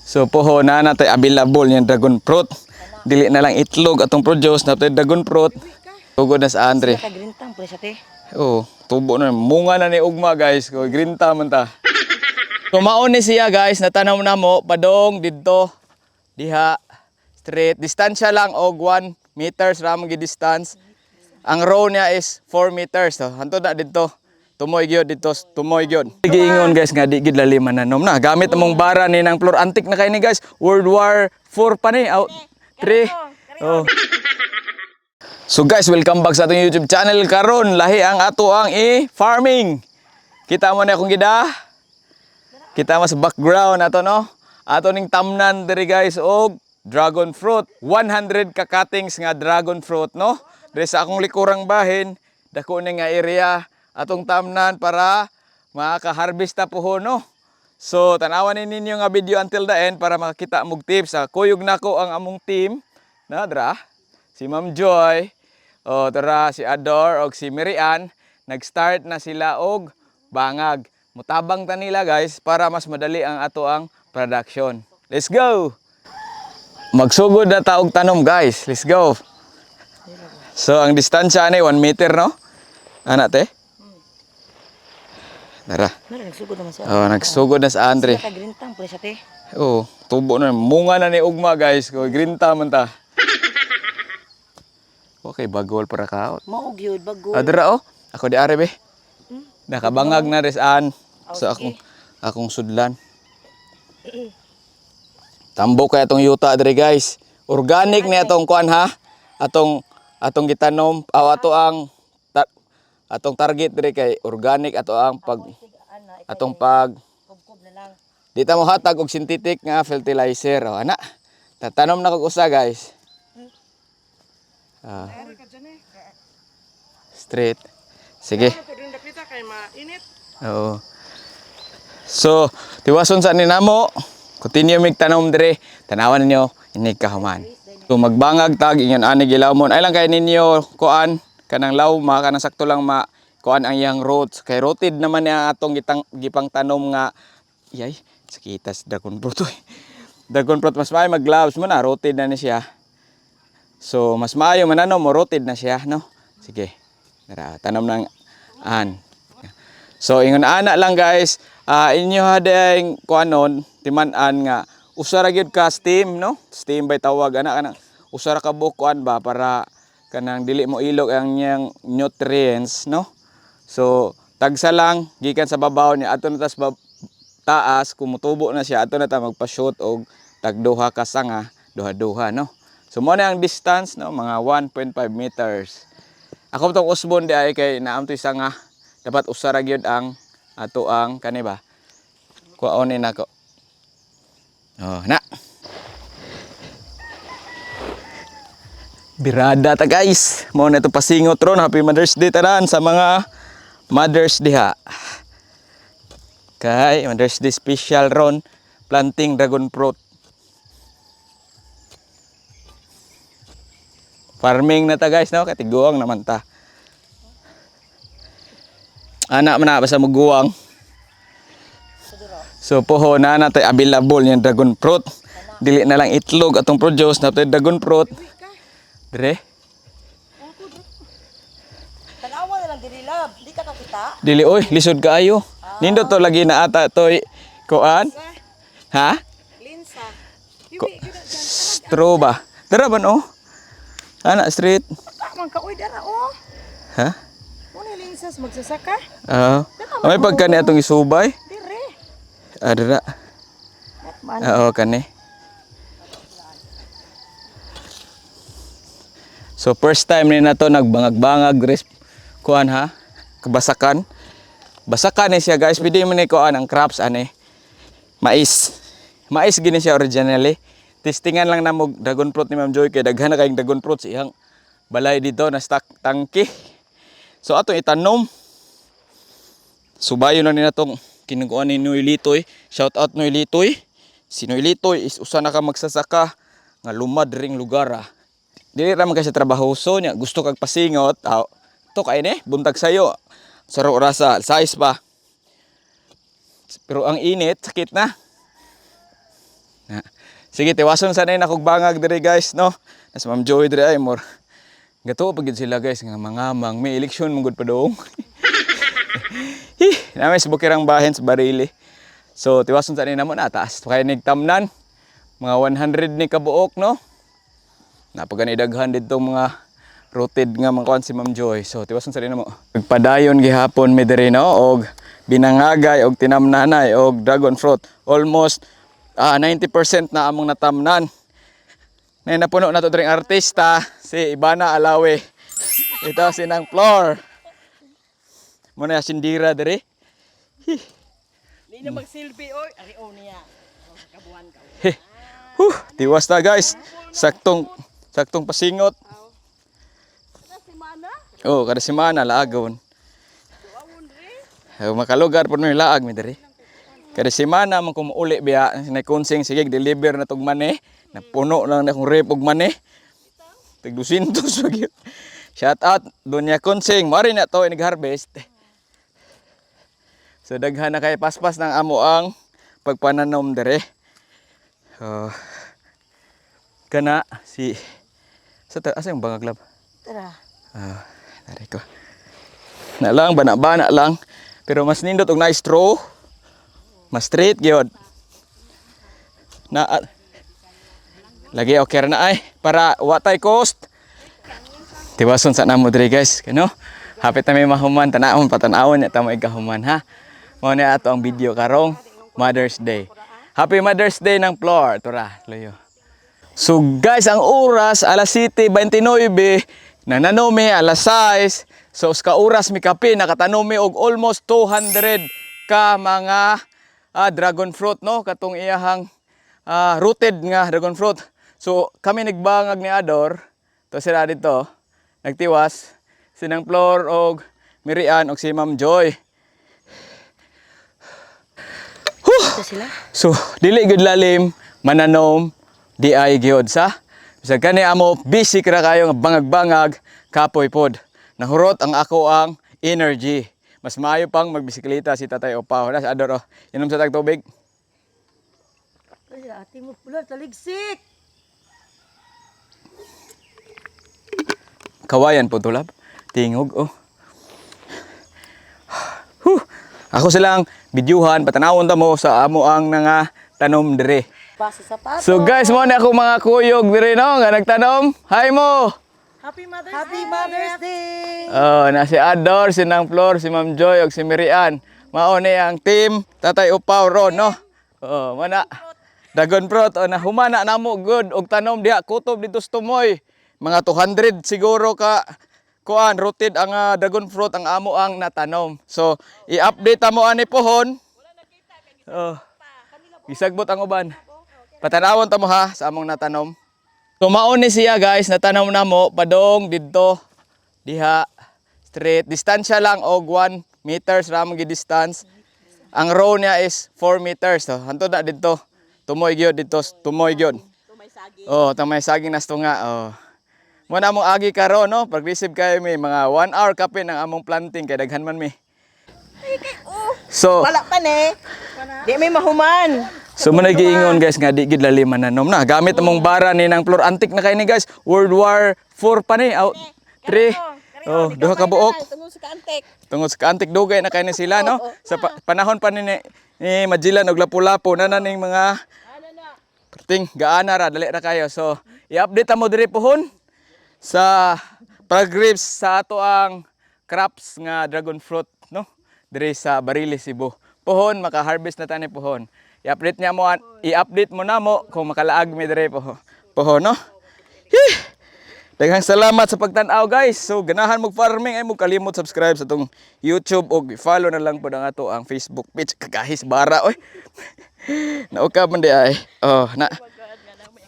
So poho na natay available yung dragon fruit. Dili na lang itlog atong produce natay dragon fruit. Tugod na sa Andre. Ka green thumb pre sa te. Oh, tubo na. Munga na ni ugma, guys. Ko green thumb man ta. So maon ni siya, guys, natanaw na mo padong didto diha straight distansya lang og 1 meters ra man distance. Ang row niya is 4 meters. So hantod na didto. Tumoy gyud didto, tumoy gyud. Giingon, guys, nga di gyud laliman na nom na. Gamit among bara ni nang floor antik na kay ni, guys. World War 4 pa ni out 3. Oh. So guys, welcome back sa atong YouTube channel karon. Lahi ang ato ang i-farming. Kita mo na akong gida. Kita mo sa background ato, no. Ato ning tamnan diri, guys, og dragon fruit. 100 ka cuttings nga dragon fruit, no. Diri sa akong likurang bahin, dako ni nga area atong tamnan para maka-harvest ta puhon, no. So tanawan ni ninyo nga video until the end para makakita mog tips. Ah, kuyog nako ang among team na dra. Si Ma'am Joy, o tara si Ador og si Mirian, nag-start na sila og bangag. Mutabang ta nila, guys, para mas madali ang ato ang production. Let's go! Magsugod na ta og tanom, guys. Let's go. So ang distansya ani 1 meter, no? Ana te? Tara. Mara nagsugod naman sa. Oh, nagsugod na sa Andre. Ka green thumb pre sa te. Oh, tubo na. Munga na ni ugma, guys. Ko green thumb man ta. Okay, bagol para ka. Mao gyud bago. Adra oh. Ako di are be. Nakabangag na res an sa akong akong sudlan. Tambok kay atong yuta diri, guys. Organic ni atong kuan ha. Atong atong gitanom aw ato ang atong target diri kay organic ato ang pag atong pag Kubkob na lang. Di ta mo hatag og synthetic nga fertilizer. O, ana. Tatanom na kog usa, guys. Ah. Straight. Sige. Oo. So, tiwason sa ni namo. Continue mig tanom dire. Tanawan ninyo inig kahuman. So magbangag tag ingon ani gilawmon. Ay lang kay ninyo kuan kanang lawma kanang sakto lang ma kuan ang iyang roots. Kay rooted naman niya atong gitang gipang tanom nga yay sakita sa dragon fruit oy. Dragon fruit mas maayo mag gloves mo na rooted na ni siya. So mas maayo man ano mo rooted na siya, no. Sige. Tara, tanom ng an. So ingon ana lang, guys, ah, inyo hadeng kuanon timan-an nga usa ra gyud ka steam, no? Steam bay tawag ana kanang usa ra ka buok kuan ba para kanang dili mo ilog ang niyang nutrients, no? So tagsa lang gikan sa babaw niya ato na tas taas kung mutubo na siya ato na ta magpa-shoot og tag duha ka sanga, duha-duha, no? So mo na ang distance, no, mga 1.5 meters. Ako tong usbon di ay kay naam to'y sanga. Dapat usa ra gyud ang ato ang kani ba. Kuwaon ni nako. Oh, na. Birada ta, guys. Mao na to pasingot ron. Happy Mother's Day tanan sa mga mothers diha. Kay Mother's Day special ron planting dragon fruit. Farming na ta, guys, no, katiguang naman ta. Ana man na basta muguwang. So poho na natay available yung dragon fruit. Dili na lang itlog atong produce natay dragon fruit. Dire. Tanawa na lang diri lab. Di ka kakita. Dili oy, lisod kaayo. Nindot to lagi na ata toy kuan. Ha? Linsa. Straw ba? Dara ba no? Ana street. Man ka oy dara oh. Ha? Muna linsas magsasaka. Ah. May pagka ni atong isubay. Dire. Ah, dara. Man. Oo, kani. So first time ni na to nagbangag-bangag res kuan ha. Kabasakan. Basakan ni siya, guys. Pwede mo ni kuan ang crops ani. Mais. Mais gini siya originally. Testingan lang na mo dragon fruit ni Ma'am Joy kay daghan na kayong dragon fruit sa iyang balay dito na stock tangki. So atong itanom. Subayo na ni natong kinukuan ni Noy Litoy. Shout out Noy Litoy. Si Noy Litoy is usa na ka magsasaka nga lumad ring lugar ah. Dili ra man kay sa trabahoso niya, gusto kag pasingot. Aw, to kay ni buntag sayo. Saro rasa, size pa. Pero ang init, sakit na. Na. Sige, tiwason sa na akong bangag diri, guys, no. Nas Ma'am Joy diri ay more. Gato pag gyud sila, guys, nga mga mang may eleksyon mong gud padung. Hi, namin sa bukirang bahin sa Barili. So tiwason sa namo na taas. Kay nigtamnan mga 100 ni kabuok, no. Napagani daghan didto mga rooted nga mga kuan si Ma'am Joy. So tiwason sa namo. Pagpadayon gihapon mi diri, no, og binangagay og tinamnanay og dragon fruit. Almost 90% na among natamnan. Nay napuno na to dring artista si Ivana Alawe. Ito si Nang Flor. Muna sindira diri. Di na magsilbi oy, ari o niya. Oh, kabuhan ka. Heh. Huh, tiwas na, guys. Saktong saktong pasingot. Oh, kada semana laagon. Oh, makalugar po mi laag mi diri. Kada semana man ko muuli biya sinay konsing sige deliver na tog mani. Napuno lang na akong rep og mani. Tig 200 wa gyud. Shout out Dunya Konsing, mari na to inig-harvest. So daghan na kay paspas ng amo ang pagpananom dere. Oh. Kana si sa ta asa yung bangaglab? Tara. Ah, dari ko. Na lang bana-bana lang pero mas nindot og nice throw. Mas straight gyud. Na ah, lagi okay ra na ay para wa tay cost. Tiwason sa namo diri, guys, kano? Hapit na may mahuman, tanahon patanawon nya ta mo ikahuman ha. Mao ni ato ang video karong Mother's Day. Happy Mother's Day ng Flor. Tura, luyo. So guys, ang oras alas 7:29, nananome alas 6. So sa oras mi kape nakatanome og almost 200 ka mga dragon fruit, no, katong iyahang rooted nga dragon fruit. So kami nagbangag ni Ador, to sila dito nagtiwas sinang Flor og Mirian og si Ma'am Joy. Ito sila. So, dili gud lalim mananom di ay gyud sa. Bisag kani amo busy ra kayo nga bangag-bangag kapoy pod. Nahurot ang ako ang energy. Mas maayo pang magbisikleta si Tatay Opaw. Na si Ador oh. Inom sa tag tubig. Ay, ate mo pula taligsik. Kawayan po tulab. Tingog oh. Huh. Ako silang bidyuhan patanawon ta mo sa amo ang nga tanom dire. Basa sapatos. So guys, mo na ako mga kuyog dire no nga nagtanom. Hi mo. Happy Mother's Happy Day. Mother's Day. Oh, na si Ador, si Nang Flor, si Ma'am Joy ug si Mirian. Mao ni ang team Tatay Upaw ron, no. Oh, mana. Dragon fruit oh, na humana namo good og tanom diha kutob dito sa Tumoy. Mga 200 siguro ka kuan rooted ang dragon fruit ang amo ang natanom. So, i-update amo ani pohon. Oh. Isagbot ang uban. Patanawon ta mo ha sa among natanom. So mao ni siya, guys, natanom namo padong didto diha straight. Distansya lang og 1 meters ra among gi-distance. Ang row niya is 4 meters. So hantod na didto. Tumoy gyud didto, tumoy gyud. Oh, tamay saging nas tunga. Oh. Mo na among agi karon no, pag-receive kayo mi mga 1 hour kape ng among planting kay daghan man mi. So, Wala pa ne. Di may mahuman. So mo nagiingon, guys, nga di gid lalim mananom na. Gamit among bara ni ng Flor antik na kay ni, guys. World War 4 pa ni out 3. Oh, duha ka buok. Tungod sa kaantek. Tungod sa kaantik dugay na kay ni sila no. Sa panahon pa ni Magellan og Lapu-Lapu na na ning mga perting gaana ra dali ra kayo. So i-update mo diri pohon sa progress sa ato ang crops nga dragon fruit no diri sa Barili, Cebu. Pohon maka-harvest na tani pohon. I-update niya mo i-update mo na mo kung makalaag mi diri pohon. Pohon no. Hih! Daghang salamat sa pagtan-aw, guys. So ganahan mo farming ay mo kalimot subscribe sa atong YouTube og follow na lang pud ang ato ang Facebook page. Kagahis bara oy. Nauka man di ay. Oh, na.